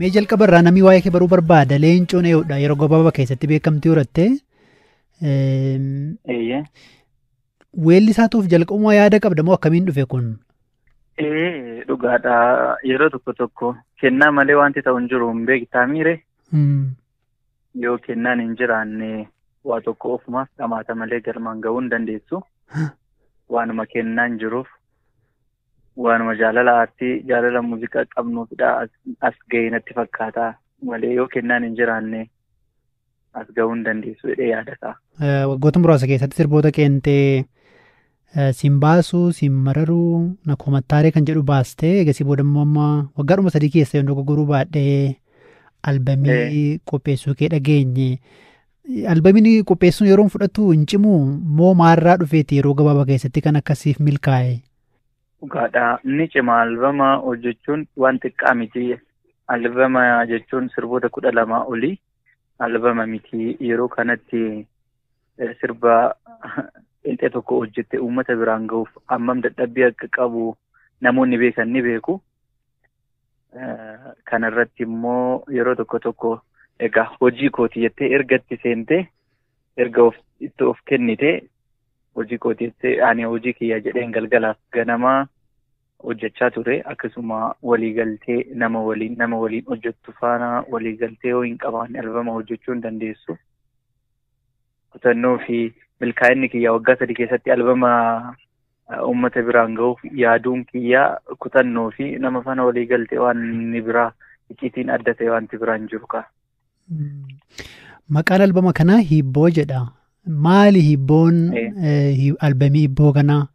Mee jalqaba irraa namni waa'ee kee baruu barbaada. Leencoon ee'uudha yeroo gabaabaa keessatti beekamtii horatte. Eeyyee. Weellisaatuuf jalqabuma yaada qabda moo akkamiin dhufe kun? Ee, dhugaadha. Yeroo tokko tokko kennaa malee wanti ta'u hin jiru hin beektaa miire. Yoo kennaan hin jiraanne waa tokko ofumaaf dhamaata malee galmaan ga'uu hin dandeessu. Waanuma kennaan jiruuf, waanuma jaalala aartii, jaalala muuziqaa qabnuufidha as ga'e natti fakkaata malee yoo kennaan hin jiraanne as ga'uu hin dandeessu jedhee yaadata. Waggoota muraasa keessatti sirboota qeentee siin baasuu, siin mararuu, na komattaaree kan jedhu baastee, egasii booda immoo amma waggaadhuma 3 keessa yoo dogoggoruu baadhee albamii qopheessuu kee dhageenye. Albamiin qopheessuun yeroo fudhatu hin cimu moo maarraa dhufeeti yeroo gabaabaa keessatti kan akkasiif milkaa'e? Dhugaadha. Inni cima. Albama hojjechuun waan xiqqaa miti. Albama jechuun sirboota 12 olii albama miti. Yeroo kanatti sirba qeenxee tokko hojjette uummata biraan ga'uuf hammam dadhabbii akka qabu namoonni beekan ni beeku. Kanarratti immoo yeroo tokko tokko egaa hojii kooti jettee erga itti seentee, erga itti of kennitee, hojii kooti jettee, ani hojii kiyya jedheen galgalaaf ganamaa hojjechaa ture. Akkasuma waliigaltee nama waliin hojjettu faana waliigaltee yoo hin qabaanne albama hojjechuu hin dandeessu. Kutannoo fi milkaa'inni kiyya waggaa 3 keessatti albama uummata biraan ga'uuf yaaduun kiyya kutannoo fi nama faana waliigaltee, waan inni biraa icciitiin adda ta'e wanti biraan jiru ka'a. Maqaan albama kanaa Hibboo jedha. Maali hibboon albamii hibboo kanaa?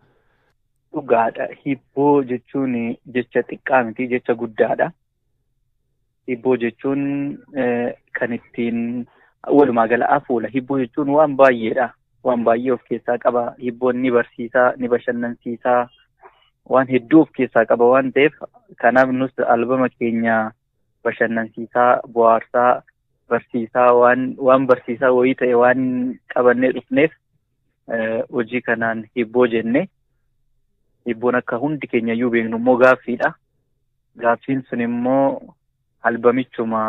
Dhugaadha. Hibboo jechuun jecha xiqqaa miti, jecha guddaadha. Hibboo jechuun kan ittiin walumaa gala afoola. Hibboo jechuun waan baay'eedha. Waan baay'ee of keessaa qaba. Hibboon ni barsiisaa, ni bashannansiisaa, waan hedduu of keessaa qaba waan ta'eef, kanaaf nus albama keenya bashannansiisaa, bohaarsaa, barsiisaa, waan barsiisaa wayii ta'e waan qabannee dhufneef hojii kanaan hibboo jenne. Hibboon akka hundi keenya iyyuu beeknu immoo gaaffiidha. Gaaffiin sun immoo albamichuma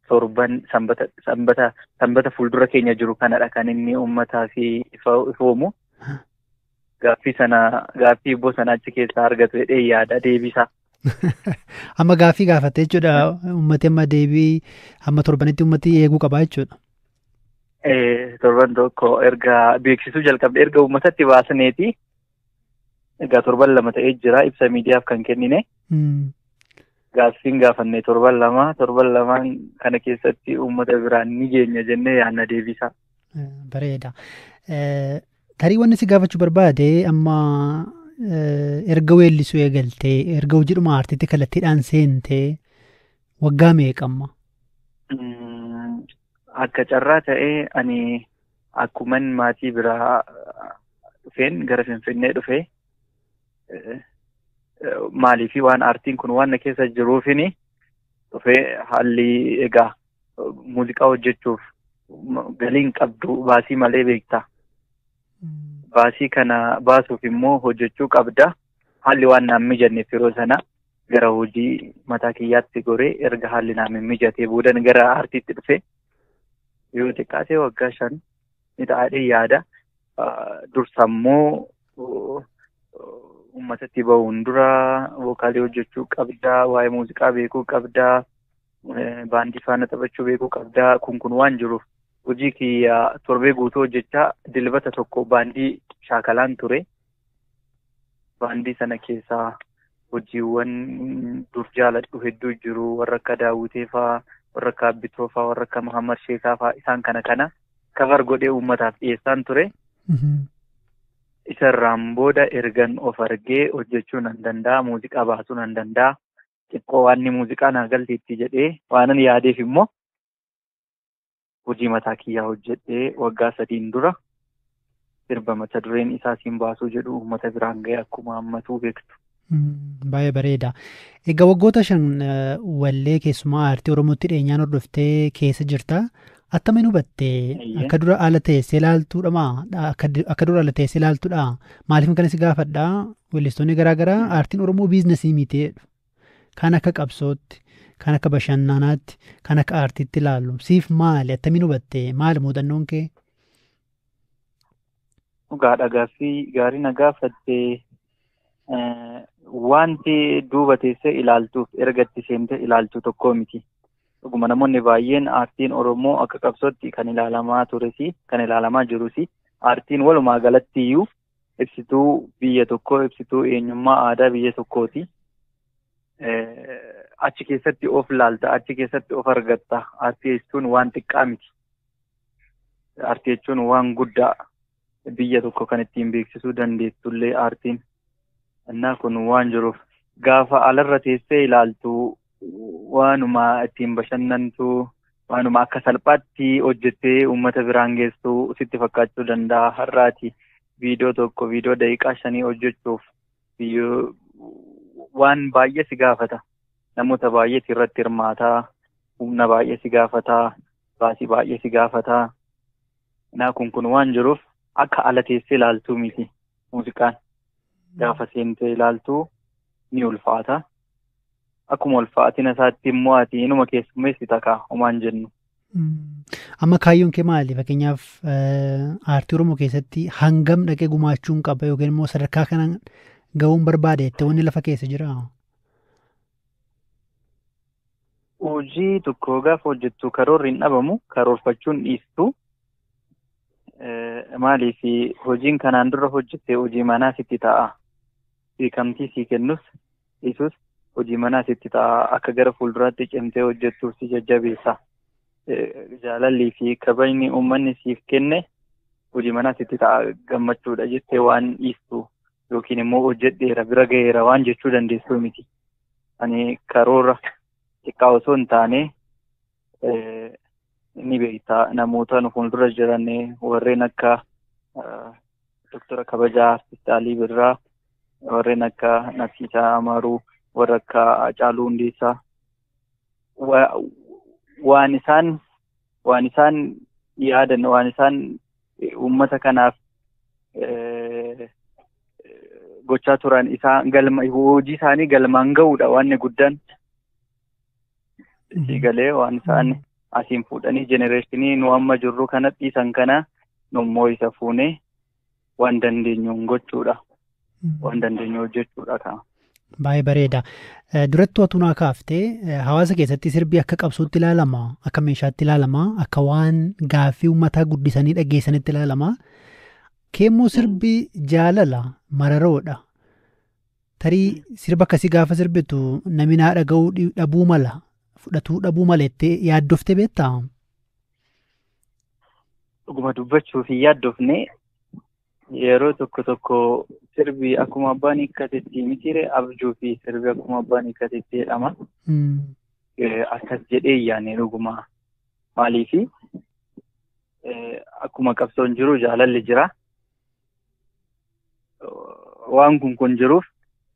torban sanbata fuuldura keenya jiru kanadha kan inni uummataa fi ifoomu. Gaaffii sana, gaaffii hibboo sana achi keessaa argatu jedhee yaada deebisaa. Amma gaaffii gaafatte jechuudha. Uummati amma deebii hamma torbanitti uummati eeguu qabaa jechuudha. Torban tokko erga beeksisuu jalqabde, erga uummatatti baasneeti. Egaa torban 2 ta'ee jira ibsa miidiyaaf kan kennine. Gaaffiin gaafanne torban 2, torban lamaan kana keessatti uummata biraan ni geenya jennee yaadna deebisaa. Bareeda. Tarii wanni si gaafachuu barbaade, amma erga weellisuu eegaltee, erga hojiidhuma aartiitti kallattiidhaan seentee waggaa meeqa amma? Akka carraa ta'ee ani akkuman maatii biraa dhufeen gara Finfinnee dhufee, maaliifi waan aartiin kun waan na keessa jiruufini dhufee. Haalli egaa muuziqaa hojjechuuf galiin qabdu baasii malee beektaa. Baasii kana baasuuf immoo hojjechuu qabda. Haalli waan naan mijanneef yeroo sana gara hojii mataa kiyyaatti goree, erga haalli naan mijatee boodan gara aartiitti dhufe. Yoo xiqqaate waggaa 5 ni ta'adhee yaada. Dursa immoo uummatatti bahuun dura vocal hojjechuu qabdaa, waa'ee muuziqaa beekuu qabdaa, baandii faana taphachuu beekuu qabdaa. Kun waan jiruuf hojii kiyya torbee guutuu hojjechaa dilbata tokko baandii shaakalaan ture. Baandii sana keessaa hojiiwwan dur jaaladhu hedduu jiru, warra akka Daawwitee fa'aa, warra akka Abbitoo fa'aa, warra akka Mahammad Sheekaa fa'aa, isaan kana cover godhee uummataaf dhiyeessaan ture. Isarraan booda ergan of argee hojjechuu nan danda'a, muuziqaa baasuu nan danda'a. Xiqqoo waan muuziqaa naa galteetti jedhee waanan yaadeef immoo hojii mataa kiyyaa hojjedhee waggaa 3n dura sirba mata dureen isaa siin baasuu jedhu uummata biraan ga'e, akkuma ammatuu beektu. Baay'ee bareeda. Egaa waggoota 5 wallee, keessumaa aartii Oromootti dhiyeenyaan hordoftee keessa jirta. Attamiin hubatte? Akka dura haala teessee ilaaltuudha maa? Akka dura haala teessee ilaaltuudha? Maaliif kana si gaafadhaa? Weellistoonni garaa garaa aartiin Oromoo business miti jedhu. Kan akka qabsootti, kan akka bashannanaatti, kan akka aartiitti ilaalu. Siif maali? Attamiin hubatte? Maali muuxannoon kee? Dhugaadha, gaaffii gaarii na gaafatte. Wanti duuba teessee ilaaltuuf erga itti seentee ilaaltu tokko miti. Dhuguma namoonni baay'een aartiin Oromoo akka qabsootti kan ilaalamaa tures, kan ilaalamaa jirus, aartiin walumaa galatti iyyuu ibsituu biyya tokkoo, ibsituu eenyummaa aadaa biyya tokkooti. Achi keessatti of laalta, achi keessatti of argatta. Aartii jechuun waan xiqqaa miti. Aartii jechuun waan guddaa, biyya tokko kan ittiin beeksisuu dandeessullee aartiin. Innaa kun waan jiruuf gaafa alarra teessee ilaaltu waanuma ittiin bashannantu, waanuma akka salphaatti hojjettee uummata biraan geessu sitti fakkaachuu danda'a. Har'aati viidiyoo tokko, viidiyoo daqiiqaa 5 hojjechuuf waan baay'ee si gaafata. Namoota baay'eetu irratti hirmaataa, humna baay'ee si gaafataa, baasii baay'ee si gaafataa. Innaa kun waan jiruuf akka ala teessee ilaaltuu miti muuziqaan. Gaafa seentee ilaaltu ni ulfaata. Akkuma ulfaatina isaatti immoo ati inuma keessummeessita kaa homaan jennu. Amma kaayyoon kee maali? Fakkeenyaaf aartii Oromoo keessatti hangam dhaqee gumaachuun qaba yookiin immoo sadarkaa kanaan ga'uun barbaade jettee wanni lafa keessa jiraa? Hojii tokko gaafa hojjettu karoorri hin dhabamu, karoorfachuun dhiistu. Maaliif hojiin kanaan dura hojjette hojii manaa sitti ta'a. Beekamtii sii kennus dhiisus hojii manaa sitti ta'a. Akka gara fuulduraatti cimtee hojjettuuf si jajjabeessa. Jaalallii fi kabajni uummanni siif kenne hojii manaa sitti ta'a, gammachuudha jettee waan dhiistu yookiin immoo hojjedheera bira ga'eera waan jechuu dandeessu miti. Ani karoora xiqqaa osoo hin taane ni beektaa, namoota nu fuuldura jiran warreen akka Doktora Kabajaa Artist Alii Birraa, warreen akka Naffisaa Amaruu, warra akka Hacaaluu Hundeessaa, waan isaan yaadan, waan isaan uummata kanaaf gochaa turan, isaan galma hojii isaanii galmaan ga'uudha waan guddaan. Galee waan isaan asiin fuudhanii jenereeshinii nu amma jirru kana dhiisan kana nummoo isa fuunee waan dandeenyuun gochuudha. Waan dandeenyu hojjechuudha kana. Baay'ee bareeda. Duratti watu naa kaaftee hawaasa keessatti sirbi akka qabsootti ilaalama, akka meeshaatti ilaalama, akka waan gaaffii uummataa guddisanii dhageessanitti ilaalama. Keemmoo sirbi jaalala mararoodha. Tarii sirba akkasii gaafa sirbitu namni naa dhaga'uu dhabuu mala, fudhatuu dhabuu mala jettee yaaddoftee beektaa? Dhuguma dubbachuuf hin yaaddofne. Yeroo tokko tokko sirbi akkuma abbaan hiikkatetti mitiire, abjuu fi sirbi akkuma abbaan hiikkatetti jedhama. Akkas jedhee yaane dhuguma. Maaliifi akkuma qabsoon jiru jaalalli jira. Waan kun jiruuf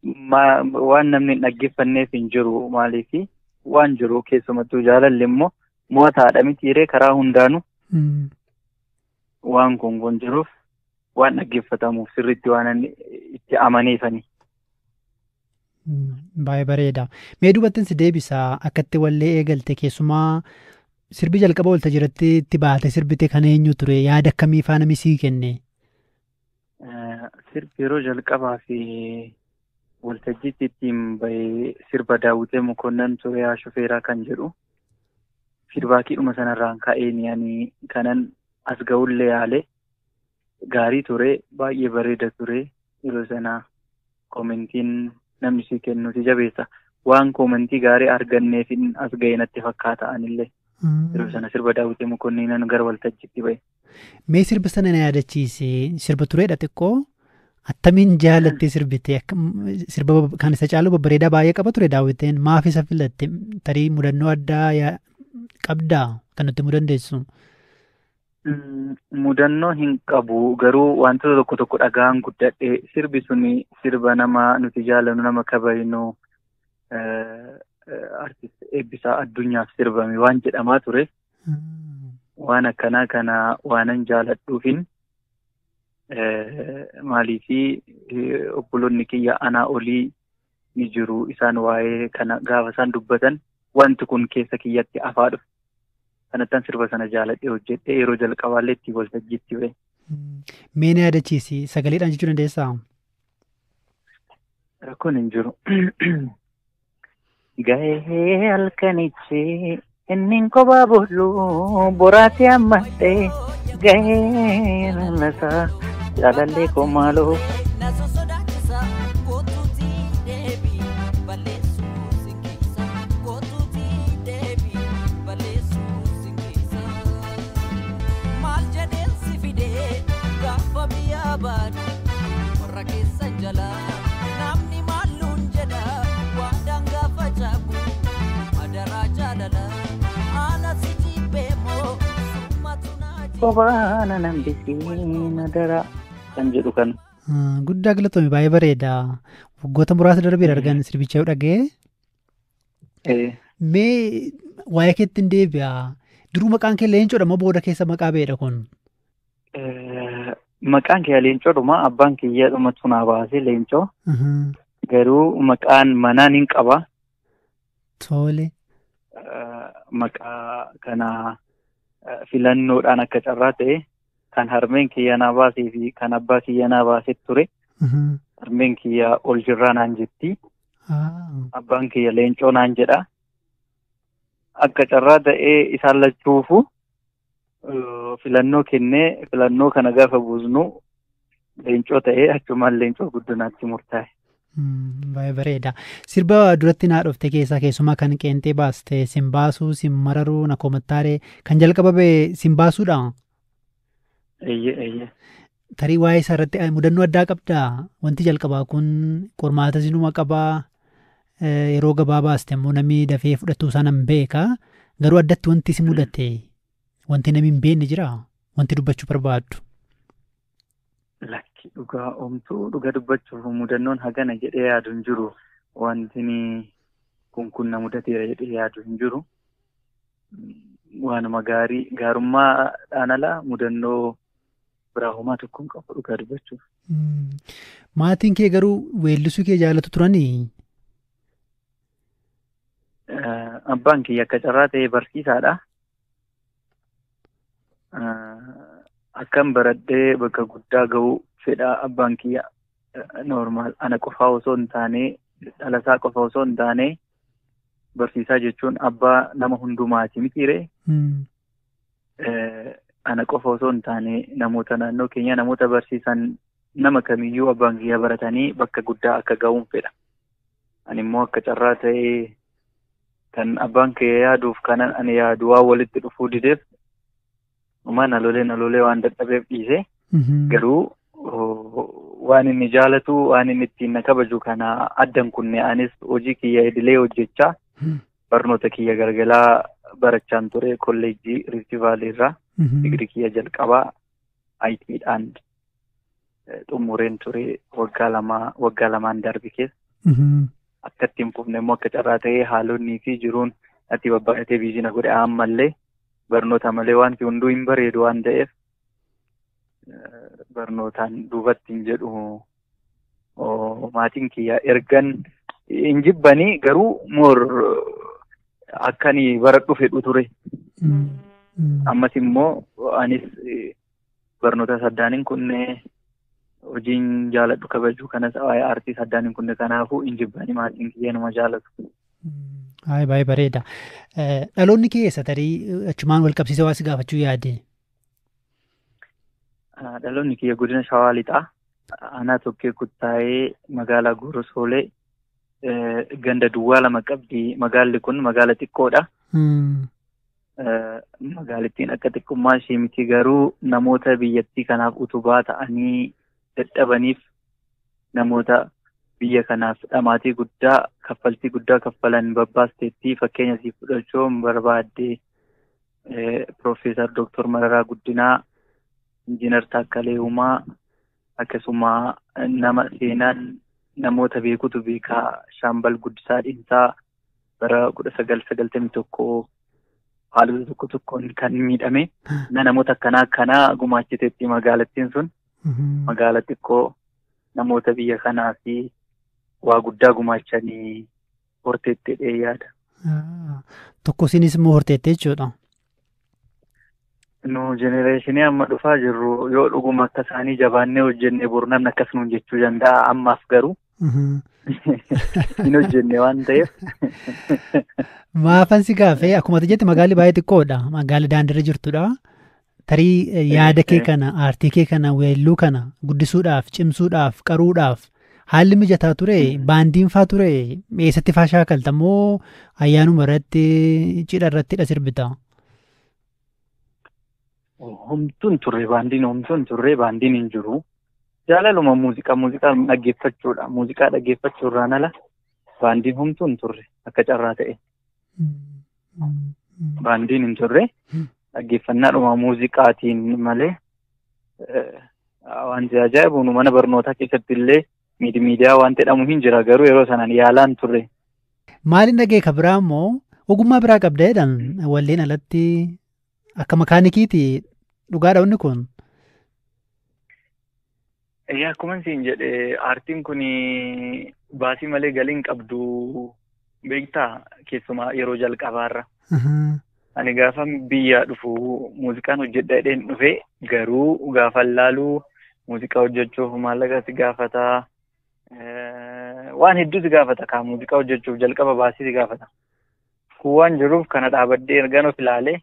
waan namni hin dhaggeeffanneef hin jiru. Maaliifi waan jiru keessumattuu jaalalli immoo mo'ataadha mitiiree karaa hundaanuu. Waan kun jiruuf waan dhaggeeffatamuuf sirriitti waan itti amaneefani. Baay'ee bareeda. Mee dubattiin si deebisaa akkatti wallee eegalte, keessumaa sirbi jalqaba walta jiratti itti baate sirbite kan eenyu ture, yaada akkamii faana sii kenne? Sirbi yeroo jalqabaa fi waltajjiitti ittiin bahee sirba Daawwitee Mokonnon ture, yaa shufeeraa kan jedhu. Fiidbaakiidhuma sanarraan ka'een ani kanan as ga'ullee yaale. Gaarii ture, baay'ee bareeda ture. Yeroo sana koomentiin namni sii kennu si jabeessa. Waan koomentii gaarii arganneef as ga'e natti fakkaata anillee. Yeroo sana sirba Daawwitee Mokonniinan gara waltajjiitti ba'e. Mee sirba sana na yaadachiise, sirba tureedha xiqqoo. Attamiin jaalattee sirbite? Sirba kan isa caalu babbareedaa baay'ee qaba ture Daawwiteen, maaf isa filatte? Tarii mudannoo addaa qabdaa kan nutti himuu dandeessu? Mudannoo hin qabu, garuu wantoota tokko tokko dhagaan guddadhe. Sirbi suni sirba nama nuti jaalannu, nama kabajnu, artist Eebbisaa Addunyaaf sirbame waan jedhamaa ture. Waan akkanaa kana waanan jaaladhuufin, maaliifi obboloonni kiyya anaa olii ni jiru, isaan waa'ee kana gaafa isaan dubbatan Wanti kun keessa kiyyatti afaa dhufe. Kanattan sirba sana jaaladhee hojjedhee yeroo jalqabaallee itti waltajjiitti ba'e. Mee na yaadachiisi sagaleedhaan jechuu dandeessaa? Rakkoon hin jiru. Gahee halkanichi inni kophaa boollu boraatii ammattee gahee lallasaa jaalallee koo maaloo. Kophaa na nambisii na dara kan jedhu kana. Guddaa galatoome baay'ee bareeda. Waggoota muraasa darbee argan sirbicha yoo dhaga'e. Mee waa'ee keetti hin deebi'a. Duruu maqaan kee Leencoodha moo booda keessa maqaa ba'edha kun? Maqaan kee Leencoodhuma. Abbaan kiyyaadhumatu naa baasee Leencoo. Garuu maqaan manaan hin qaba. Tole. Maqaa kana filannoodhaan akka carraa ta'e kan harmeen kiyya naa baasee fi kan abbaa kiyya naa baasee ture. Harmeen kiyya ol jirraa naan jetti. Abbaan kiyya Leencoo naan jedha. Akka carraa ta'ee isaan lachuufu filannoo kennee filannoo kana gaafa buusnu Leencoo ta'ee achumaan Leencoo Guddinaatti murtaa'e. Baay'ee bareeda. Sirba duratti naa dhufte keessaa keessumaa kan qeenxee baaste sin baasuu, sin mararuu, na komattaaree kan jalqaba ba'e sin baasuudha. Eeyyee eeyyee. Tarii waa'ee isaa irratti mudannoo addaa qabdaa? Wanti jalqabaa kun qormaata sinuma qabaa yeroo gabaa baaste immoo namni dafee fudhatu isaa nan beeka. Garuu addatti wanti si mudate wanti namni hin beekne jiraa? Wanti dubbachuu barbaaddu? Lakki dhugaa omtuu dhuga dubbachuuf mudannoon hagana jedhee yaadu hin jiru. Wanti kun na mudateera jedhee yaadu hin jiru. Waanuma gaarii gaarummaadhaan ala mudannoo biraa homaa tokko hin qabu dhugaa dubbachuuf. Maatiin kee garuu weellisuu kee jaalatu turanii? Abbaan kiyya akka carraa ta'e barsiisaadha. Akkan baradhee bakka guddaa ga'uu fedha abbaan kiyya normaal ana qofaa osoo hin taane dhalasaa qofa osoo hin taane barsiisaa jechuun abbaa nama hundumaati mitiiree. Ana qofa osoo hin taane namoota naannoo keenya namoota barsiisan nama kamiyyuu abbaan kiyya baratanii bakka guddaa akka ga'uun fedha. Ani immoo akka carraa ta'ee kan abbaan kiyya yaaduuf kanan ani yaadu waan walitti dhufuu dideef Uma na lolee waan dadhabeef dhiise. Garuu waan inni jaalatu waan inni ittiin na kabaju kana addan kunne anis hojii kiyya idilee hojjechaa barnoota kiyya galgalaa barachaan ture kolleejjii Rift Valley irraa digirii kiyya jalqabaa IT'dhaan xumureen ture waggaa lamaan darbe keessa. Akka ittiin fufne immoo akka carraa ta'ee haalonni fi jiruun ati babbaa'atee biizina godhe ammallee barnoota malee wanti hunduu hin bareedu waan ta'eef barnootaan duubatti hin jedhu. Maatiin kiyya ergan hin jibbanii garuu moor akkani baradhu fedhu ture. Ammas immoo anis barnoota saddaan hin kunne hojiin jaaladhu kabaju kanas waa'ee aartii saddaan hin kunne kanaafuu hin jibbanii maatiin kiyya nama jaalatu. Hayi baay'ee bareeda. Dhaloonni kee eessa tarii achumaan wal qabsiisee waa si gaafachuu yaade? Dhaloonni kiyya godina Shawaa Lixaa. Aanaa Tokkee Kuttaayee magaalaa Goorosoolee ganda duwwaa lama qabdi. Magaalli kun magaala xiqqoodha. Magaalittiin akka xiqqummaa ishee miti garuu namoota biyyattii kanaaf utubaa ta'anii dadhabaniif namoota biyya kanaaf dhamaatii guddaa kaffaltii guddaa kaffalan babbaasteetti fakkeenya siif fudhachuun barbaadde Piroofeesar Dooktor Mararaa Guddinaa, Injiinar Taakkalee Uumaa akkasuma nama seenaan namoota beekutu beekaa Shaambal Guddisaa Dhiinsaa bara 1991 haalota tokko tokkoon kan miidhame namoota akkanaa akkanaa gumaachiteetti magaalattiin sun magaala xiqqoo namoota biyya kanaa fi waa guddaa gumaachanii horteetti jedhee yaada. Tokko isinis immoo horteettee jechuudha. Nu jenereeshinii amma dhufaa jirru yoo dhuguma akka isaanii jabaannee hojjenne boru namni akkas nuun jechuu danda'a ammaaf garuu hin hojjenne waan ta'eef. Maafan si gaafee akkuma ati jette magaalli baay'ee xiqqoodha. Magaalli daandiirra jirtudha. Tarii yaada kee kana, aartii kee kana, weelluu kana guddisuudhaaf, cimsuudhaaf, qaruudhaaf haalli mijataa ture, baandiin faa ture, eessatti faa shaakalta moo ayyaanuma irratti cidha irrattidha sirbita? Homtuun turre baandiin homtuun turre baandiin hin jiru. Jaalaluma muuziqaa dhaggeeffachuudha. Muuziqaa dhaggeeffachuurraan ala baandiin homtuun turre akka carraa ta'e. Baandiin hin turre dhaggeeffannaadhuma muuziqaatiin malee wanti ajaa'ibu mana barnootaa keessatti illee miidiyaa waan jedhamu hin jira garuu yeroo sanaan yaalaan turre. Maaliin dhagee ka biraa immoo ogummaa biraa qabda jedhan walleen alatti akka makaanikiiti dhugaadha wanni kun. Akkuma siin jedhe aartiin kun baasii malee galii hin qabdu beektaa keessumaa yeroo jalqabaarra. Ani gaafa biyyaa dhufu muuziqaan hojjedha jedheen dhufe garuu gaafa laaluu muuziqaa hojjechuuf maallaqa si gaafataa waan hedduu si gaafata kaa muuziqaa hojjechuuf jalqaba baasii si gaafata. Kun waan jiruuf kana dhaabadhee ergan of ilaalee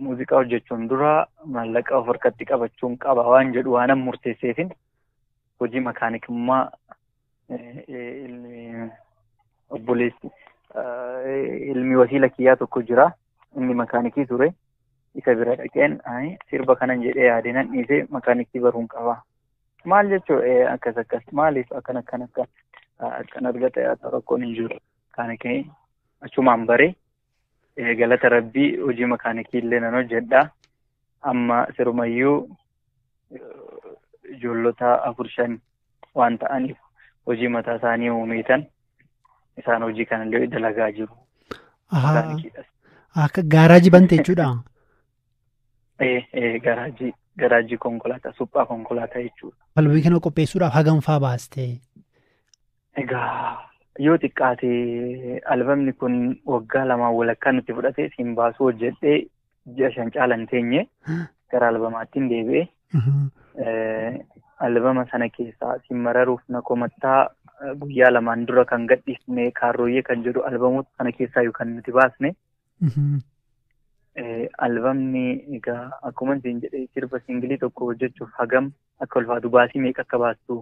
muuziqaa hojjechuun dura maallaqa of harkatti qabachuun qaba waan jedhu waanan murteesseefin hojii makaanikummaa obboleessi ilmi wasiila kiyyaa tokko jira inni makaanikii ture isa bira dhaqeen sirba kanan jedhee yaade nan dhiisee makaanikii baruun qaba. Maal jechuu akkas akkas maaliif akkan akkan akka akkan argata yaa rakkoon hin jiru. Makaanikii achumaan baree galata rabbii hojii makaanikii illee nan hojjedha. Amma sirumayyuu ijoollota 4-5 waan ta'aniif hojii mataa isaanii uumeetan isaan hojii kanallee dalagaa jiru. Akka gaaraajii bante jechuudha. Garaajii konkolaataa suphaa konkolaataa jechuudha. Albeemii kana qopheessuudhaaf hagam faa baaste? Egaa yoo xiqqaate albamni kun waggaa 2 walakkaa nutti fudhate siin baasuu hojjedhee ji'a 5 caalan teenye gara albamaattiin deebi'e. Albama sana keessaa siin mararuuf na komattaa guyyaa 2 dura kan gadhiisne kaarrooyyee kan jedhu albamoota sana keessaa kan nuti baasne. Albamni egaa akkuma isin jedhee sirba singilii tokko hojjechuuf hagam akka ulfaatu baasii meeqa akka baastu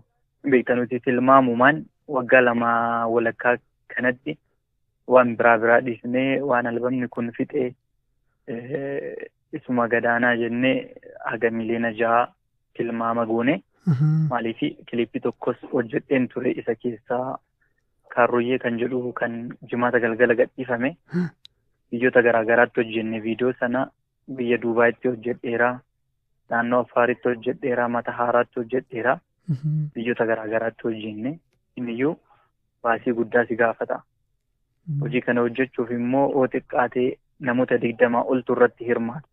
beektan nuti tilmaamumaan waggaa 2 walakkaa kanatti waan biraa biraa dhiisnee waan albamni kun fixee isuma gadaanaa jennee haga miliyoona 6 tilmaama goone. Maaliif kilippii tokkos hojjedheen ture isa keessaa kaarrooyyee kan jedhu kan jimaata galgala gadhiifame. Biyyoota garaa garaatti hojjenne viidiyoo sana biyya Duubaayitti hojjedheera, naannoo Affaaritti hojjedheera, Mata Haaraatti hojjedheera. Biyyoota garaa garaatti hojjenne inniyyuu baasii guddaa si gaafata. Hojii kana hojjechuuf immoo oo xiqqaatee namoota 20 oltu irratti hirmaata.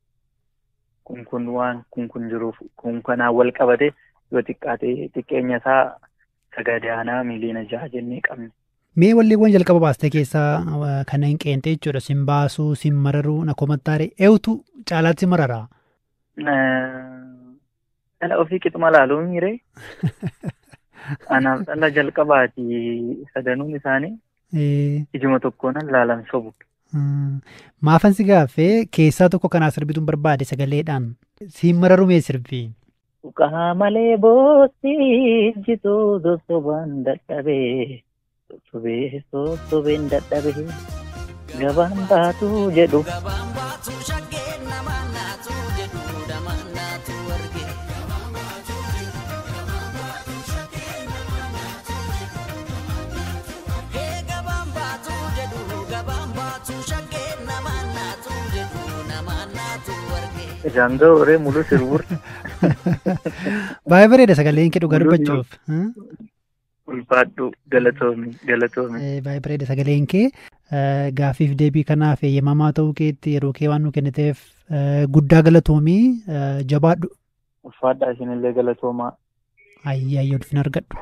Kun kun waan kun kun jiruuf kun kanaan wal qabate yoo xiqqaatee xiqqeenya isaa sagadaanaa miliyoona 6 jennee qabne. Mee walleewwan jalqaba baastee keessaa kanneen qeenxee jechuudha. Sin baasuu, sin mararuu, na komattaare eewtu caalaatti mararaa? Dhala ofii qixuma laaluu miiree? Anaaf dhala jalqabaati sadanuun isaanii ijuma tokkoon laalan sobu. Maafan si gaaffee keessaa tokko kanaa sirbituun barbaade sagaleedhaan siin mararuu mee sirbi? Tuqaa malee boossi jituu sosobaan dadhabee. Sobee sobeen dadhabee gabaan baatu jedhu. Gabaan baatu shaggeen namaan naatu jedhu namaan naatu arge. Gabaan baatu jedhu gabaan baatu shaggeen namaan naatu jedhu namaan naatu arge. Gabaan baatu jedhu gabaan baatu shaggeen namaan naatu jedhu namaan naatu arge. Isaan garuu mulu sirbur. Baay'ee bareeda sagaleen kee dhugaa dubbachuuf. Ulfaadhu galatoomi galatoomi. Baay'ee bareeda sagaleen kee gaaffiif deebii kanaaf eeyyamamaa ta'uu keetti yeroo kee waan nu kenniteef guddaa galatoomii jabaadhu. Ulfaadhaa isinillee galatoomaa. Ayyaayyo ulfina argadhu.